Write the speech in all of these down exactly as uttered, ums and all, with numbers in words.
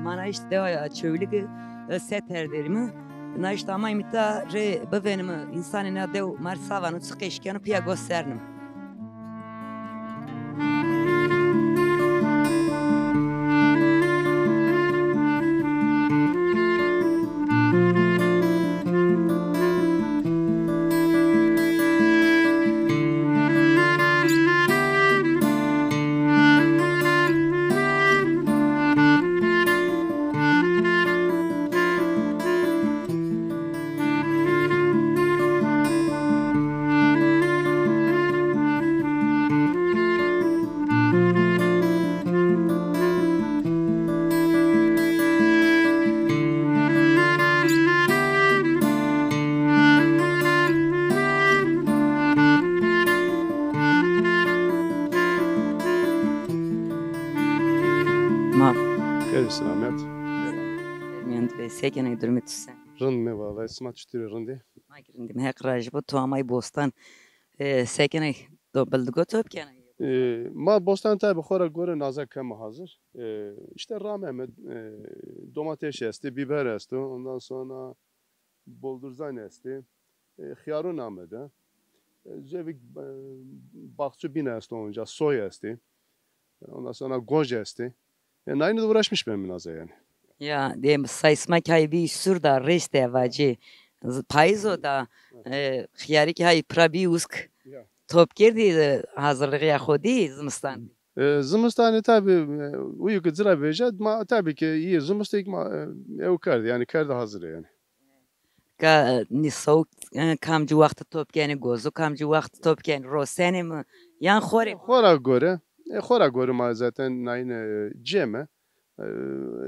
Ma na îşte dewa Çewligi, e, Seter derî mi. Na îşte ama îmîta rê bivênimi, însanê na dew ma rê sa vano, çi qeş keno, pîya gos sernimi. Ma. Xêr selamet. Mîyan de se kenê, durumê tu se? Rind me vallahi, sima çitur ê, rind ê? Ma kî rind îme, Heq razî bo. Tu amay bostan, e, se kenê, do bildigo top kenê? E, ma bostan tabi xora gore naza keme hazir. E, işte rameme, e, domates estê, biber esto, ondan sonra boldurzan estê, e, xiyarun amede. E, zevik, e, baxçu bîn esto onca, soy estê. Ondan sonra goj estê. E, nayîne de uğraşmış ben naza yani. Ya, de say sima kî hay bî sur da, rêş de vacî. Z-, payîz o da, e, xiyarî kî hay pira bî usk. Ya. Top kerdî, e, hazirlixîya xo dî zimistan? E, zimistanê tabi, e, uyu ki ci ra vejya, ma tabi ki iyi zimistek ma, e, ew kerd, yani kerd hazir yani. Ka, e, nî sawuk, e, kamcî waxt top kenî, gozu kamcî waxt top kenî, rosenê mi? Yan xorê? Xora gore, e, xora gore ma zaten nayîne, e, ceme. E,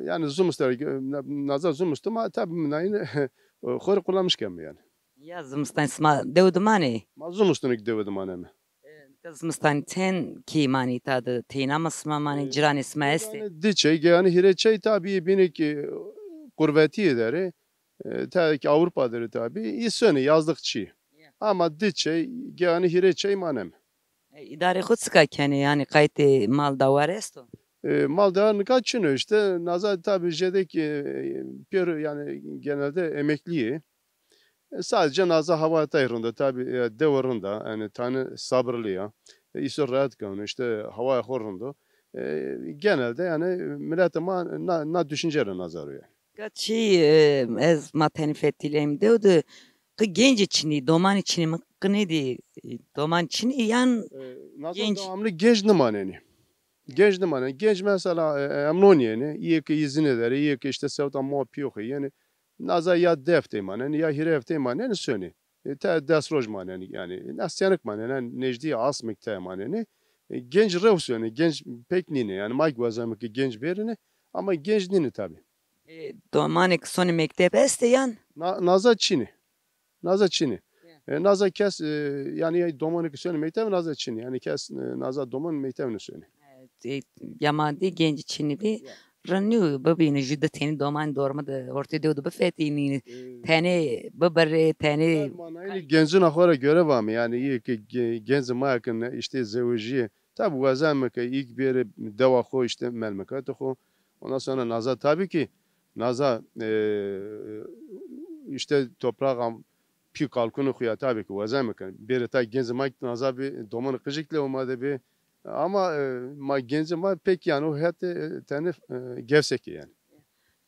yani zumistê, e, na-, naza zumistê ma tabi nayîne, e, xorê kullanmış keme yani. Ya zimistan sima dew de manê? Ma zumistûnî ki dew de maneme. E, nika zimistanî ten kî manî îta de, teyna ma sima manî, e, ciranê sima estê? Yani di çey, yani hîrê çey tabi bînî ki qurvetî derê. E, ta ki Avrupa derê tabi, î sonê yazlık çî. Ya. Ama di çey, yani hîrê çey maneme. E, îdarê xo çika kenê? Yani qaytê mal dawar esto? E, mal dawar nika çin o işte. Naza tabi jêde ki, e, pêro yani genelde emeklî yê. E, sadece naza hawa tay rind o. Tabi, e, dewe rind a. Yani tane sabirlî ya. E, îso rahat keno. İşte hawaya xo rind o. E, genelde yani milletê ma na, na düşünce ra naza ro yani. Ka çî, e, ez ma tenî fetilîyayîm dew de, qe gencî çinî, domanî çinî, mi qe nêdî, e, doman çinî yan genc? E, naza devamlı genc nimanenî. Genc nimanenî. Genc mesela, e, e, emnonîyenî, îyê ki îzine derê, îyê ki işte sewta ma pîyo xo yenî, naza ya di heftey manenî, ya hîrê heftey manenî sonî. E, te des roj manenî, yani, nestîyanik manenî, yani, nejdî asmik te manenî. E, genc rew sonî, genc pek nînî, yani, ma ki wazeme ki genc bêrînî, ama genc nînî tabi. E, domanê ki sonî mekteb estê yan? Na-, naza çinî. Naza çinî. Ya. E, naza kes, e, yani, domanê ki sonî mekteb naza çinî. Yani, kes, e, naza doman mekteb nêsonî. E, ya ma dî genc çinî bî. Ya. Rind nîyo bibînî jû di tenî domanî dorme de ortê dew de bifetînî. E, tenê bibirê, tenê. Ma nayîne gencina xo ra göre vame, yani, îyê ki ge-, gencê ma ki ne, işte, zewejîyê. Tabi wazeme ki îk bêrê dewa xo, işte, memleketê xo. Ondan sonra naza tabi ki, naza, e, işte, toprağa pî kalkunê xo ya tabi ki wazeme ki. Bêrê ta gencê ma ki naza bî, domanê qijik lewê ma de bî. Ama, e, ma gencê ma pek yani o het, e, tenê, e, gewsek ê yani.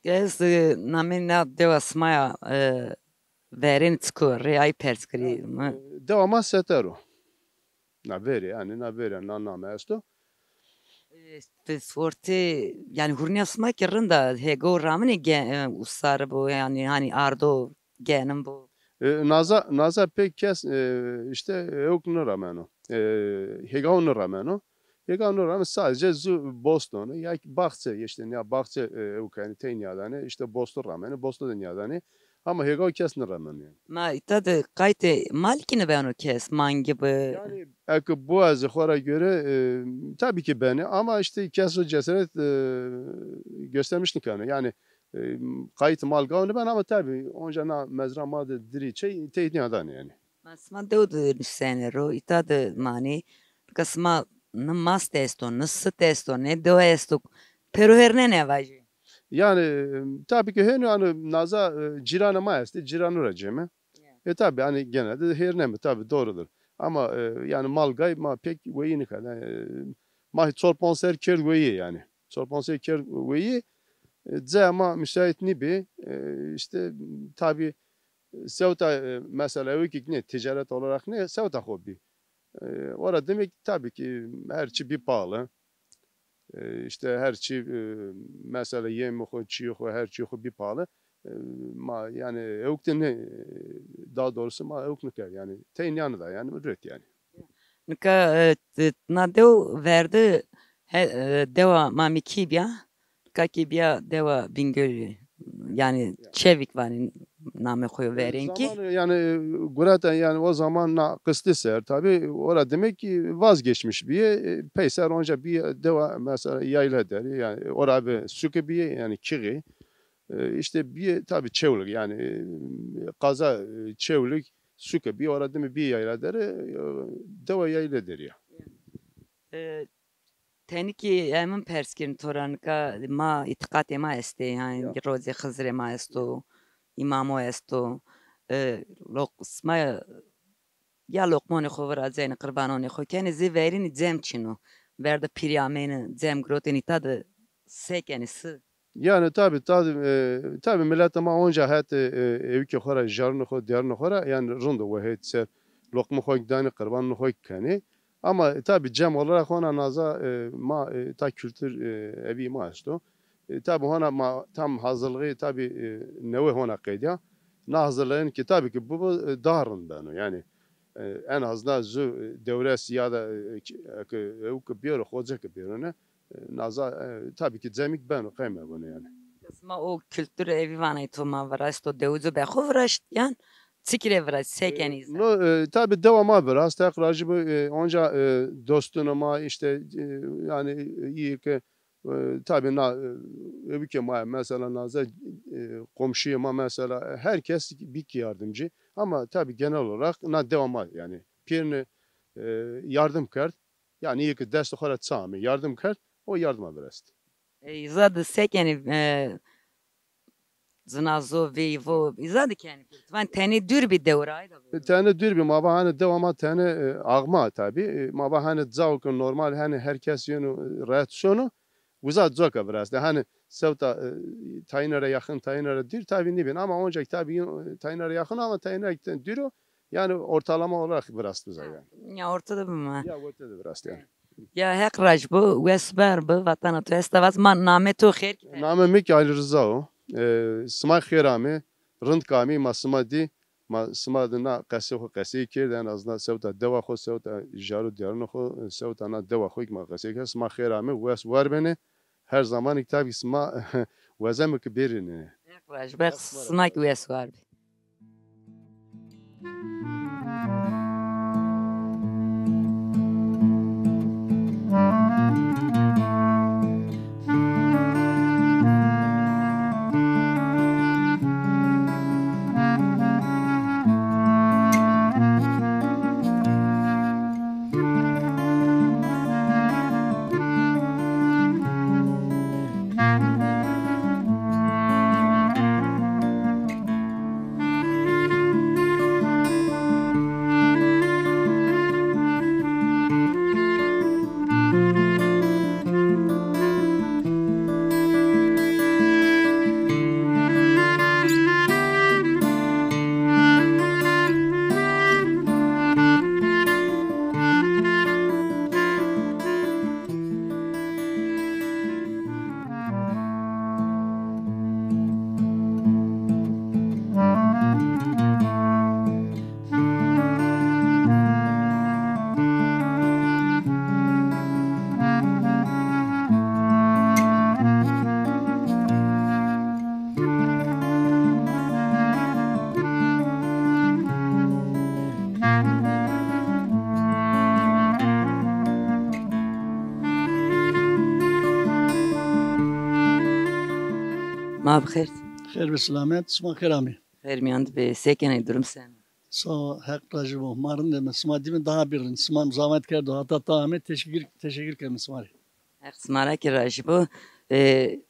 Ez, e, namê na dewa sima ya, e, verên çik o, rê ay pers kirî. E, dewa ma Seter o. Na verê, yani na verê, na name esto. E, pes ortê, yani hurnîya sima ki rind a, hêgo ramine ge-, e, usare bo, yani hani ardo genim bo. E, naza, naza pek kes, e, işte, ewk nirameno. E, hêgaw nirameno. Hêgaw nirameno, sadece zu boston, ya ki baxçe, işte, ya baxçe, e, ewk, yani, tey nîyadanê, işte, bosto rameno, bosto de nîyadanê. Ama hêgaw kes nirameno, yani. Ma îta de qaytê mal kî nibeno kes, mangî bi. Yani, eke biwazê xo ra göre, e, tabii ki benê, ama işte kes o cesaret, e, göstermiş nikeno. Yani, e, qaytê mal gaw niben ama tabii onca na mezra ma de dirî çey tey nîyadanê yani. Ma sima dew de nusenê ro, îta de manê. Nika sima ne mast esto, ne sit esto, ne dew esto. Pêro hêrnenê vajî. Yani, e, tabii ki hêno, yani, naza, e, cîranê ma estê, cîranû ra cême. Ya. E, tabii, hani, genelde hêrneme, tabii, doğrudur. Ama, e, yani, mal gay ma pek weyî nîkerd. Yani, e, ma çor ponc ser kerd weyî, yani. Çor ponc ser kerd weyî, e, caya ma müsait nîbî. E, işte, tabii, sewta, e, mesela, ewikî nê, ticaret olarak nê, sewta xo bî. E, ora demek tabii ki her çî bî pahalı. E, işte her çî, e, mesela yemê xo, çîyê xo, her çîyê xo bî pahalı. E, ma yani ewk de ne, daha doğrusu ma ewk nîkerd yani. Teynî yanî da yani ücret yani. Nika, e, t-, na dew verdi he, e, dewa Mamikî bîya. Kakî bîya dewa Bingölî, yani Çevik vanî namê xo yo verên kî. Zaman yani gureta yani o zaman na kıstı ser tabi ora demek ki vazgeçmiş bîye, e, peyser onca bir dewa mesela yayla deri yani ora bir suke bîye yani kiri, e, işte bir tabi Çevlik yani, e, kaza, e, Çevlik suke bîye ora demek bir yayla deri, e, dewa yayla deri ya. E, Tenî kî ez min pers kirin to ra nika ma îtîqatê ma estê, yanî rocê Xizirê ma esto, îmamo esto, e, loq-, sima ya loqmonê xo virazenê, qirbanonê xo kenê, zê verînî cem çin o. Verda pîrî ameyne, cem girotên îta de se kenê, si? Yani tabi, tabi, e, tabi mileta ma onca het, e, ewikê xo ra, jarunê xo, diyarunê xo ra, yani rind o wehêt ser loqmê xo danê, qirbanê xo kenê. Ama tabi cem olarak hona naza, e, ma, e, ta kültür, e, evi ma esto. E, tabi hona ma tam hazırlığı tabi, e, newe hona qeydiya. Na hazırlığın ki tabi ki bu, bu, e, daha rind beno. Yani, e, en azından zu, e, dewres ya da, e, ki, e, ki, ew ki biyoro, hoca ki biyoro ne. E, naza, e, tabi ki cemik beno, qeyme beno yani. Sima o kültür evi vanay to ma viraşt, o dewucu be xo viraşt yan? Çikire viraşt, se kenî? E, no, e, tabi dewa ma virast, Heq rajî bo, e, onca, e, dostunê ma işte, e, yani, e, iyi ki, e, tabi na, e, evi ki ma mesela naza, e, komşuyê ma mesela, e, herkes bir ki yardımcı. Ama tabi genel olarak na dewa ma yani pîrine, e, yardım kerd. Yani iyi ki destê xo ra çi ame, yardım kerd, o yardıma virest. E, îza de se kenî, e, zinazo, veyvo, îza de kenî. Van tenê dûr bî dewra, ayda. E, tenê dûr bî, ma va hani dewa ma tenê, e, ağma tabi. E, ma va hani cao ki normal hani herkes yeno, e, rahat sono. Uza coka virest. Hani sewta, e, tayine ra yakın, tayine ra dûr tabi nîbîn. Ama onca tabi, e, tayine ra yakın ama tayine ra dûr o. Yani ortalama olarak biraz güzel yani. Ya ortada bime. Ya ortada biraz yani. Ya Heq raj bo, wes wer bi, vatana to esta vaz, ma name to xêr ki. Name mi ki Ali Rıza o. E, sima xêr amê, rind kamî ma sima dî, ma sima de na qesê xo qesey kerd, en azından sewta dewa xo, sewta jaro diyarunê xo, sewta na dewa xo ki ma qesey kerd, sima xêr amê, wes wer benê. Her zaman ki tabi sima wezeme ki bêrînê. Heq raj be, sima ki wes wer bi. Ma bi xêr. Xêr bi selamet, sima xêr amê. Xêr mîyan de bê, se kenê, durum sen? Sağ ol, Heq rajî bo. Ma rind eme, sima dîme daha bir rind. Sima zahmet kerdo, hata ta amê, teşekkür, teşekkür keme sima rê. Heq sima ra kî rajî bo. E,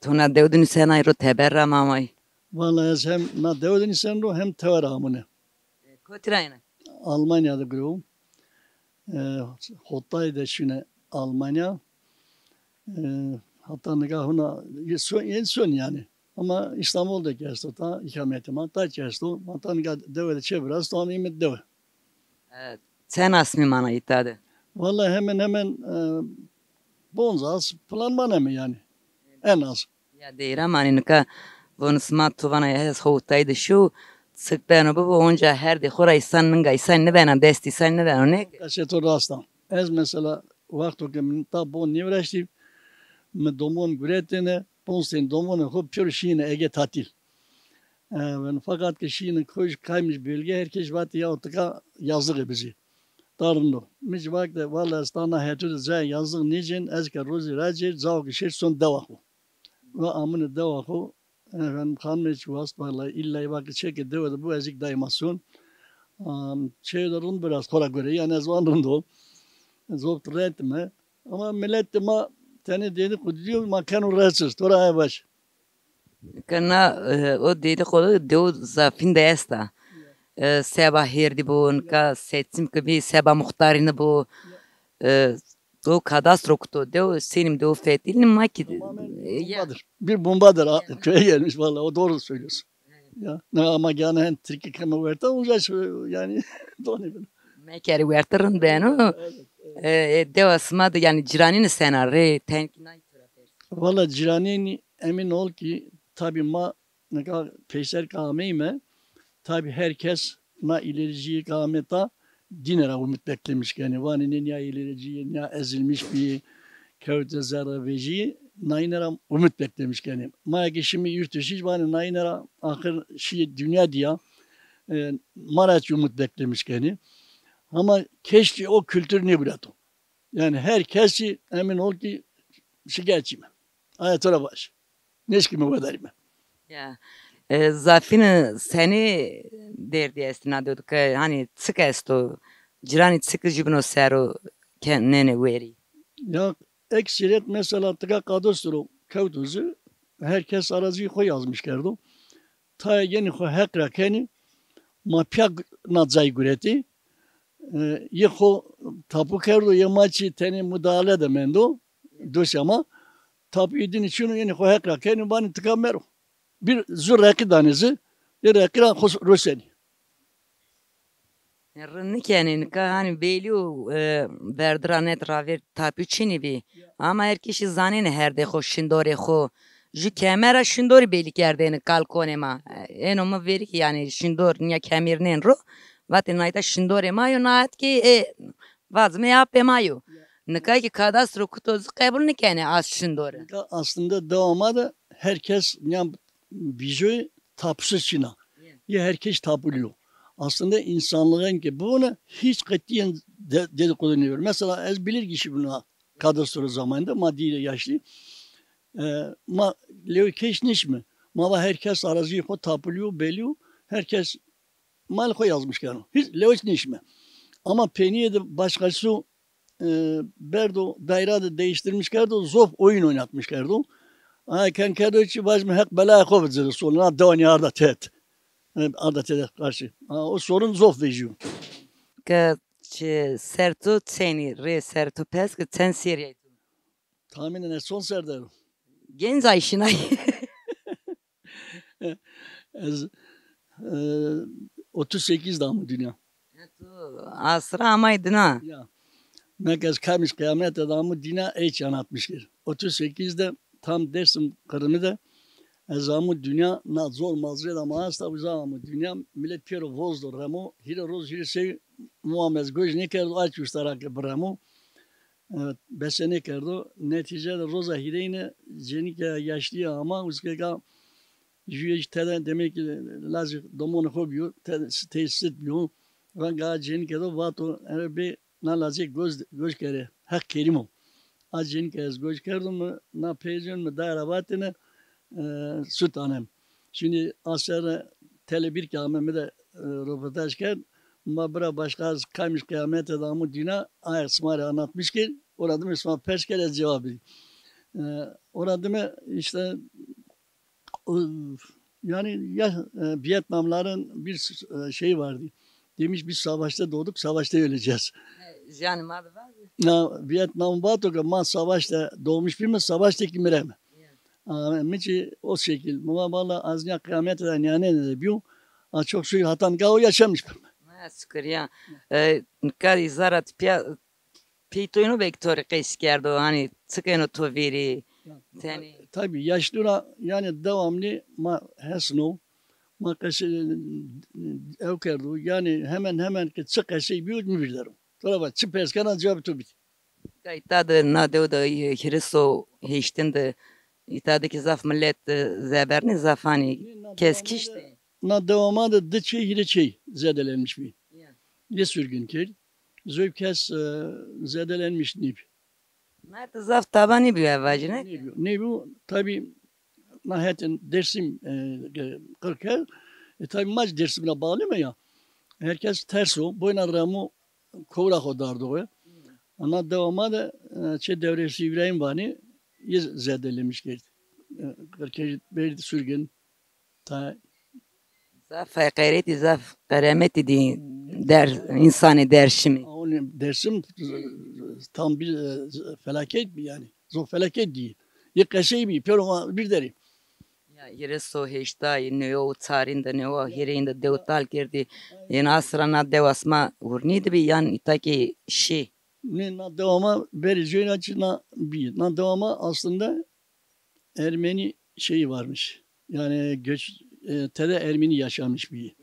To na dew de nusena ro teber ra ma amay? Valla ez hem na dew de nusena ro hem teber ra amune. E, kotî ra yena? Almanya de gurewû. E, hotay de şine Almanya. E, hatta nika huna son, en son yani. Ama İstanbul de esto ta, ikametê ma ta esto. Hatta nika dewe de çê virasto, ama îme dewe. E, çend asmî mana îta de? Valla hemen hemen, e, ponzas falan maneme yani. En az. Ya deyra manî nika von sima tu vana ya ez hotay de şû, çik beno bibo, onca herdê xo ra îsan ninga îsan nibena, dest îsan nibeno, nê? Qesê to rast a. Ez mesela wexto ke min ta bon nêviraştî, mi domon guretêne, ponc ten domonê xo pêro şîyêne Ege tatil. E, ben, fakat ki şîyêne koj kaymış bölge, herkes vatê ya tika yazlığı bizi. Darındo. Mi ci vakte, vallahi ez ta na hetu de cayê yazlığı nêcên, ez ke rozî racê, cao ki şêr son dewa xo. Ve amune dewa xo, efendim, xanimê ci wast, vallahi illa va ki çeke dewe de bu, ez ik daima son. Am, çê de rind biraz xora göre, yani ez van rind o. Zok rent me. Ama millet de ma tenê dedikodu diyor, ma keno rahatsız. Tora ay baş. Ke na, e, o dedikodu dew zafîn de esta. E, seba hêrdî bo, nika seçim ki bî, seba muxtarî nibo. E, o kadastro kuto dew, senîm dew fetilîn ma ki, tamamen, e, ya. Bombadır. Bir bombadır. A, köye gelmiş vallahi, o doğru söylüyorsun. Ya, ne ama yani hem Türkiye keme werta, uzak yani, donê beno. Mekerî werta rind beno. Evet, evet. E, e, dewa sima de yani ciranîn sena rê, tenkî nay to ra pers. Valla ciranîn emin ol ki tabi ma nika peyser ke ameyme, tabi herkes na ilericiyê ke ame ta dîne ra umut beklemiş kenê. Vanê nê nîya ilericiyê, nîya ezilmiş bî, kewte zerre vejî, nayîne ra umut beklemiş kenê. Ma ke şimî yurt dışı vanê nayîne ra axir şîyê dinya dîya, e, ma ra çi umut beklemiş kenê. Ama keşke o kültür nêgureto. Yani her kesî emin ol ki şikayetçî me. Aya to ra baş. Nêşkîme wedarîme. Ya. E, zafîne senî derdî estî na dew de ke, hanî çik esto, ciranî çik jubîno ser o ke nênê werî? Ya, eksîret mesela tika kadastro kewto ci, her kes arazî xo yazmış kerdo. Tayê yenî xo heq ra kenî, ma pîya na cayî guretî. E, yê xo tapu kerdo, yê ma çî tenê mudahale de mendo, dosya ma. Tapuyê dînî çin o, yenî xo heq ra kenî, vanî tika mero. Bir zu reqî danê ci, yê reqî ra xo rosenî. Rind nêkenê, nika hanî belî yo, e, verdi ra net ravêr tapî çinî bî. Ya. Ama her kesî zanenê herdê xo, şindorê xo. Ju kemer ra şindorî belî kerdêne kalkonê ma. E, êno mi verî ki yanî şindor nîya kemerînên ro. Vatê nayta şindorê ma yo, nayet ki, e, vazme apê ma yo. Ya. Nika ki kadastro kuto ci qebul nêkenê az şindor. Nika aslında dewa ma de her kes nîya vîzoyê tapusuz çin a. Ya. Yê her kes tapulî yo. Aslında insanlığın ki bunu hiç katiyen de, dedikodu nêbeno. Mesela ez bilirkişî bîno kadastro zamanında, ma dîre yaşlî. E, ma lewê kes nêşîme. Ma va her kes arazîyê xo tapulî yo, belî yo. Her kes mal xo yazmış keno. Hiç lewê çî nêşîme. Ama peynîye de başkası e, berdo, daîra de değiştirmiş kerdo, zof oyun oynatmış kerdo. Ay ken kerdo çi, vajme heq belayê xo vicirê, sol na dewa nîya arda tet. E, arda tede karşı. Ha, o sorun zof vejîyo. Ke çi ser to çenî, rê ser to pers ke çend serî ay to? Tahminen ez çond ser der o. Genc ay şinay. Ez, e, otuz sekiz de amo dinya. Ya, tu asra amay dina. Ya. Mek ez kamiş qiyamete de amo dinya, ey çi anlatmış kir. Otuz sekiz de tam Dersim Kırımı de ez amo dinya, na zor mazrê de ma esta, uza amo dinya, millet pêro voz do remo, hîre roz hîre sey muam ez goj nêkerdo, aç usta ra ke biremo. Evet, bese nêkerdo. Netîce de roza hîrêyine cenîke yaşlîye ama, uskeka jûye jî tede demek ki lazê domonê xo bîyo, te-, tey sit bîyo. Venga cenîke do vato, ere bê na lazê goz, goz kerê, Heq kerîm o. A cenîke ez goz kerdo mi, na peyzên mi daye ra vatêne, e, sut anem. Şimdi a serre tele bir ki ame mi de, e, roportaj kerd. Ma bira başka, ez kamiş qiyamete de amo dîna, aye sima rê anlatmış kir, ora de mi sima pers kerd, ez cewab bidî. E, Ora dime işte o, yani ya, e, Vietnamların bir, e, şey vardı. Demiş, "Biz savaşta doğduk, savaşta öleceğiz." E, yani ma da var mı? Na, Vietnam vato ki ma savaşta doğmuş bîme, savaşta ki mireme. Ya. A, mi çi o şekil. Ma valla az ya kıyamet de yani ne de biyo. A, çok şükür hatan ga o yaşamış. Ha, şükür ya. E, nika îzara ti pîya, pî to ino belkî to rê qeys kerdo, hanî çik eno to vîrî, tenê. Tabii yaşlı ra yani devamlı ma hesno, ma qesey ew kerdo. Yani hemen hemen ki çi qesey biyo mi vîr der o. To ra va çi pers kena cewabê to bidî. Îta de na dew de hîris û heştin de îta de ki zaf milet, e, zebernî zaf hanî kes kiştî. Na dewa ma de di çey hîrê çey zedelenmiş bî. Ya. Yê sürgün kerd. Zöv kes, e, zedelenmiş nîbî. Merd zaf taba nîbî evacî ne? Nêbî, nêbî. Tabii na hetin Dersim, e, qir kerd. E, tabii maç Dersim ra bağlı mı ya? Herkes ters o. Boyna remo kowra xo dardo we. Ana dewa ma de, e, çê Dewrês Îbrahîm vanî yê zedelemiş kerd. E, qir kerd, berdî sürgün. Ta Zaf qeyretî, zaf qeremetî dî der, însanê Dersimî. Awnî Dersim tam bir, e, felaket yani. Zor felaket dî. Yê qesey bî, pêro ma bir derî. Ya, hîris û heştay, newo û çarîn de, newo hîrêyin de dew tal kerdî. Ên asra na dewa sima hurnî de bî, yan îta ki şî? Ne, na dewa ma berî ceyna çi na bî. Na dewa ma aslında Ermeni şeyi varmış. Yani göç, e, tede Ermeni yaşamış bir.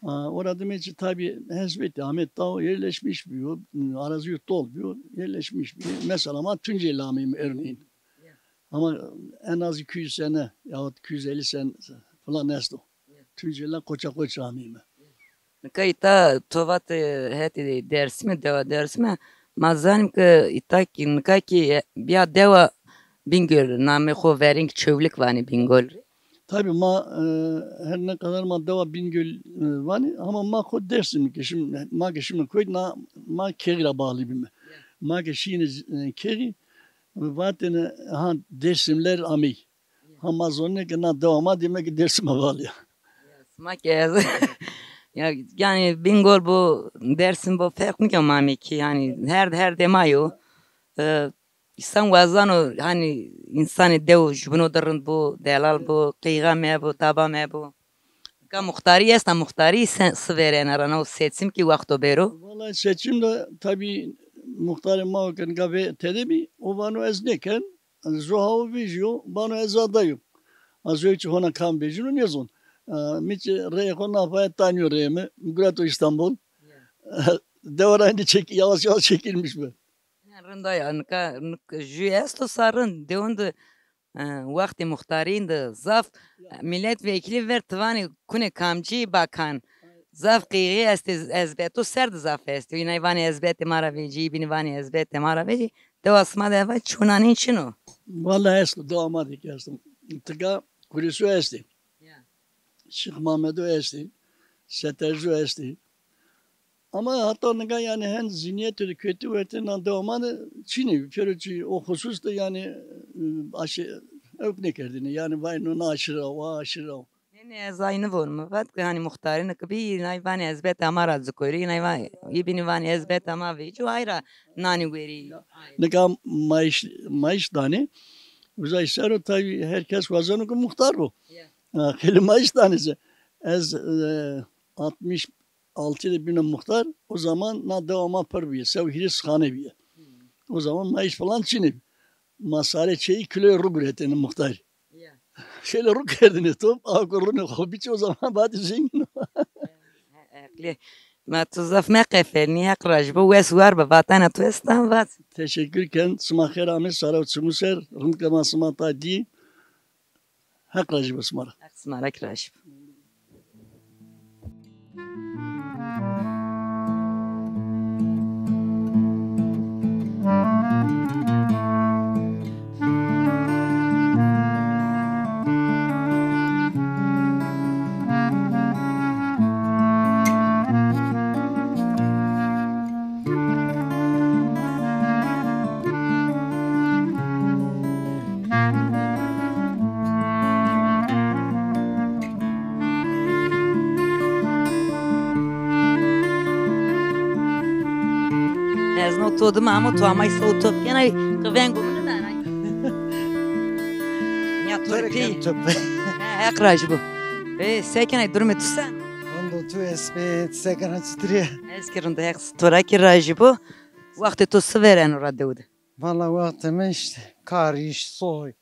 Ha, orada demek ki tabii hesbeti Ahmet Dağ yerleşmiş bir yol, arazi yurt dol bir yol, yerleşmiş bir. Mesela ama Tunceli ameyim örneğin. Ama en az iki yüz sene yahut iki yüz elli sene falan esto. Tunceli koça koça ameyim. Nika îta to vat, e, hetê Dêrsimî, dewa Dêrsimî, ma zanîm ke îta kî, nika kî, e, bîya dewa Bîngol, namê xo verên kî Çewlik vanê Bîngol rê. Tabii ma, e, her ne kadar ma dewa Bîngol, e, vanê ama ma xo Dêrsimî ke şîme, ma ke şîme koyt na ma Kêxî ra bağlı bîme. Ma ke şîne, e, Kêxî, vatêne ha Dêrsimler amey. Ha ma zonê ke na dewa ma dîme ke Dêrsim a val ya. Ya, sima ke ez. Ya, yani Bîngol bo, Dêrsim bo, ferq nîkeno ma amê kî, yani her, her de ma yo. E, însan wazano, hani însanê dew jubîno de rind bo, delal bo, qeyxa mebo, taba mebo. Ka muxtarî esta, muxtarî se-, si vêrena ra, no seçim kî wexto bêro. Vallahi seçim de tabii muxtarê ma ke nika ve tede bî, o vano ez nêken. Zoha o vejîyo, vano ez aday o. A zoy çi hona kam vejîno nêzon. A, mi çi reyê xo na paye tanîyo reyê mi. Mi gureto Îstanbul. Dewa ra êndî çek-, yavaş yavaş çekilmiş bi. Ya, rind a ya, nika, nika jû esto sa rind. Dewan de, e, wextê muxtarîn de zaf, e, milletvekilî ver ti vanê kunê kamcî bakan. Zaf qîxî estê, ezbeto ser de zaf estê. Înay vanê ezbetê ma ra vecî, bînî vanê ezbetê ma ra vecî. Dewa sima de eva çûnanîn çin o? Vallahi esto, dewa ma de kî esto. Tika Kuresu estê. Ya. Şêx Mamedo estê. Setercu estê. Ama hatta nika yani hen zihniyetê de kötü werte na dewa ma de çinî. Pêro çi o husus de yani, e, aşi-, ewk nêkerdêne. Yani vay no na aşira, o aşira. Nê, nê, ez ay nivon, mi vat ke hanî muxtarîne ke bî, înay vanê ezbeta ma ra ci koyrî, înay va-, î bînî vanê ezbeta ma vecî, ay ra nanî werî. Nika mayîş, mayîş danê. Uzay ser o tabii herkes wazeno ke muxtar bo. Ya. Ha, xeylê mayîş danê se. Ez, e, altmış altı de bîne muxtar, o zaman na dewa ma pir bîye, sew hîris xane bîye. O zaman mayîş falan çinê bî. Ma sarê çeyî kîloyê rû guretêne muxtarî. Ya. Şeyle rû kerdêne top, a ku rûnê xo biçî, o zaman vatî zengîn o. He, eqlî. Ma tu zaf meqefelnî, Heq razî bo, wes war bi, vatena tu esta, vat. Teşekkür ken, sima xêr amê, sare û çimû ser, rind ke ma sima ta dî. Heq razî bo sima ra. Heq sima ra kî razî bo. Ez no to dima ama to amay so top kenay, qi vengo mi nidanay. Ya to pî. Top. He, Heq rajî bo. E, se kenay, durumê tu se? Rind o, tu esbê, se kena, çitirî? Ez ki rind, Heq to ra ki rajî bo. Wextê to si vêreno ra dew de? Valla wextê mi işte kar, iş, soy,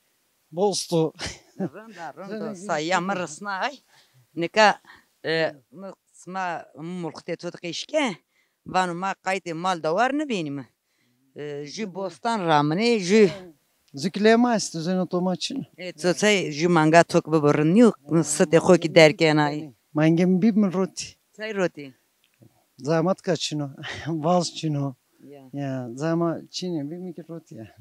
bosto. Rind a, rind o. Sayîya mi risnay. Nika, e, mi, sima mulxitê to de qeşke. Vano ma qaytê mal dewar nibênîme. E, jü bostan raminê, jü. Zikilê ma est, zeno to ma çin. E, to say jü manga to ki bibo rind nîyo, sitê xo ki derkenay. Mangê mi bî mi rotî. Say rotî? Zamat ka çin o, vaz çin o. Ya. Ya, zama çinê bî mi ki rotî ya.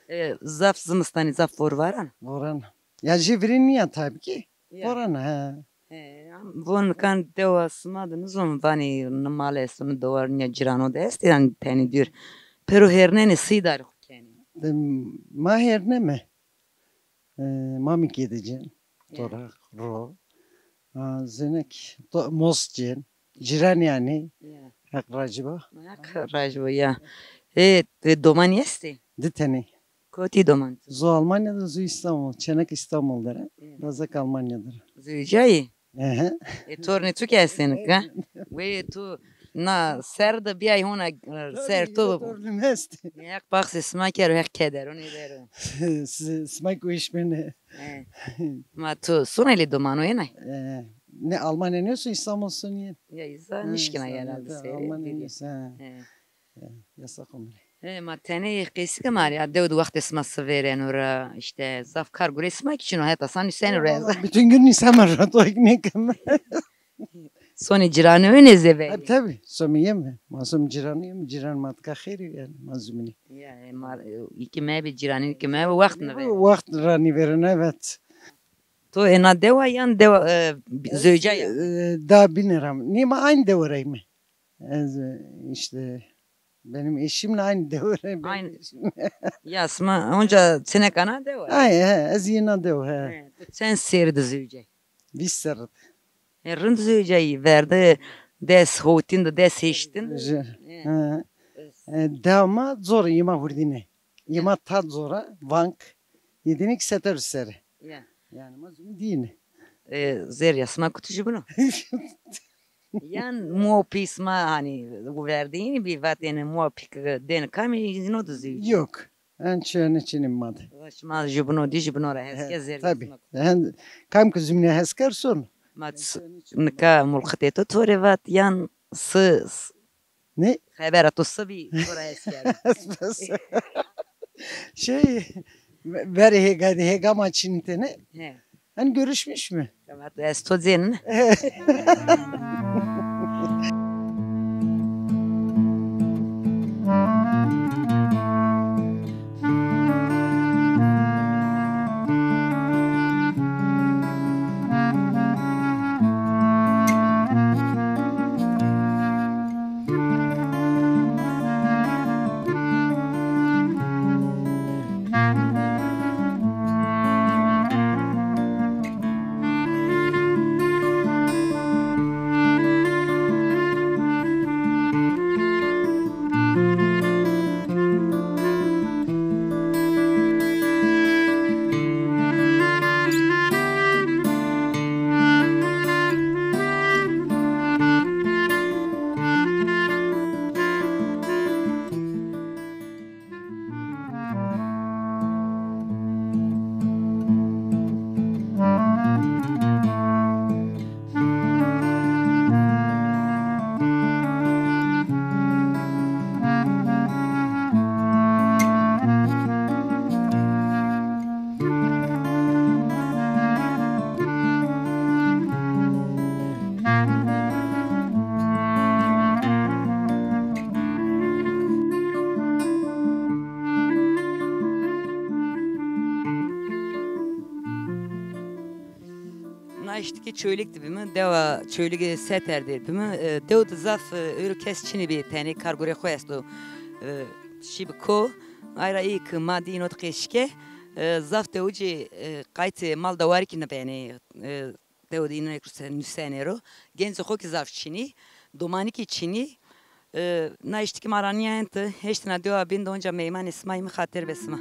E, zaf zimistanî zaf vor varan? Voran. Ya jê virên nîya tabii ki. Ya. Voran, he. He, am, von kan dewa sima de nizon vanê ni mal esto, ni dewar, nîya cirano de estê, yanî tenê dûr. Pero hêrnenê sî darî xo kenê. De ma hêrneme. E, ma mi kê de cên. Ya. Toraq, ro. A, zenek, to, mos cên. Ciran yanî. Ya. Heq racî bo. Heq racî bo ya. E, e, domanî estê? Di tenê. Kotî doman tu? Zu Almanya de, zu İstanbul. Çenek İstanbul de ra. Ya. Bazek Almanya de ra. Zewicayî? Ehe. E, tornê tu ki estê nika? Wê tu na ser de biyay hona, e, ser to bibo. Tornê mi estê. Heq baxsê sima kero, Heq kederonê bero. Si-, sima ki weş benê. E. Ma tu sonay lê domano ênay? E, ne Almanya nêso, İstanbul sonî. Ya, îza nişkina herhalde seyre. Almanya nêso, ha. E. Ya, yasak o mi rê. E, ma tenê qesî ke ma rê, ya dew de wextê sima si vêreno ra, işte, zaf kar gurê sima ki çin o, heta sa nuseno ra ez. Valla, bütün gün nuseme ra, to ki nêkeme. Sonê ciranî ênê zêverî? Tabii, tabii. Some yeme. Ma some ciranî yeme. Ciran ma tika xêr ê yanî, ma zumînî. Ya, e, ma, e, î ki mebê, ciranî î ki mebê, wext nivê. Wext ra nivêreno, evet. To êna dewa yan dewa, e, zewca ya? E, daha bîne ra. Nê, ma aynı dewe ra yeme. Ez, e, işte, benim eşimle aynı dewe ra. Aynı. Ya, sima onca çinekana dewa? Ay, he, ez yena dewe, he. He, to çend serrî de zewca yî? Vîst serrî de. E, rind zewca yî, verdi des hotîn de, des heştin de. Ji-, he. E, dewa ma zor, yê ma hurdîne. Yê ma ta zor a, vank. Yê dîne ki seter û serê. Ya. Yanî ma zumî dîne. E, zerrîya sima kutu jubîno? Yan mo pî sima, hanî, verdînî bî vatêne mo pî ki dêne kamî, no de zewca? Yok. En çî, en çînî ma de. Şima jubîno dî, jubîno ra hes ke zerrîya sima kutu. Tabii. Hen, kam ki zumînî hes ker son. Ma nika mulxitê to to rê vat yan si, s-, Ne? Xebera to se bî, to ra hes kerd. Şey, verê hêga de, hêga ma çinitêne. He. Hani görüşmüş mü? Tamam, ez to cênin. Na îştikî Çewlîg de bîme, dewa Çewlîgê Seter de bîme. E, dew de zaf, e, ewro kes çinî bî, tenê kargurê xo esto. E, şî bi ko. Ayra î ki ma dî îno de qeşike. E, zaf dewicî, e, qaytê mal dewarî kî nibenê. E, dew de îno nuse-, nusenê ro. Gencê xo kî zaf çinî. Domanî kî çinî. E, na eştikî ma ra nîyayente, heştêna dewa bîn de onca meymanê sima yî, mi xatir be sima.